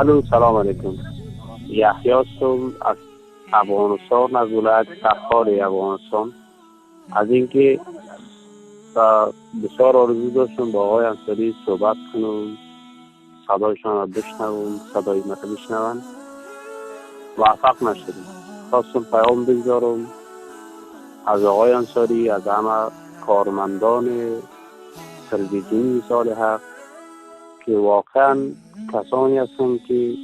الو، سلام علیکم. یحیی هستم از افغانستان، از ولایت تخار افغانستان. از اینکه بسیار آرزو داشتم با آقای انصاری صحبت کنم، صدایشان را بشنوم، صدای مرا بشنون، موفق نشدیم. خواستم پیام بگذارم از آقای انصاری، از همه کارمندان تلویزیون وصال حق که واقعا کسانی هستند که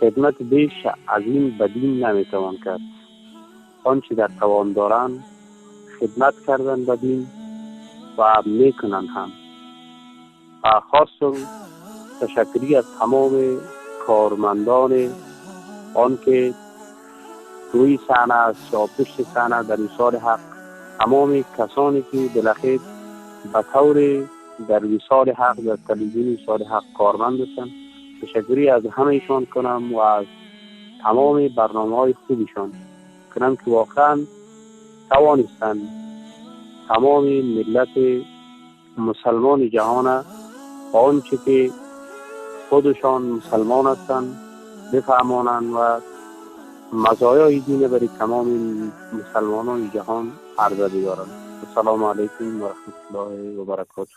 خدمت بیش از این به دین نمیتوان کرد. آنچه در توان دارند خدمت کردن به دین و میکنن هم. و خواستم تشکری از تمام کارمندان آن که روی صحنه است یا پشت صحنه در وصال حق، تمام کسانی که بالاخره به طور در وصال حق در تلویزیون وصال حق کارمند هستند، تشکری از همه ایشان کنم و از تمام برنامه های خوبشان کنم که واقعا توانستند تمام ملت مسلمان جهان آنچه که خودشان مسلمان هستند بفهمانند و مزایای دین برای تمام مسلمانان جهان عرضه بدارند. السلام علیکم و رحمت الله و برکاته.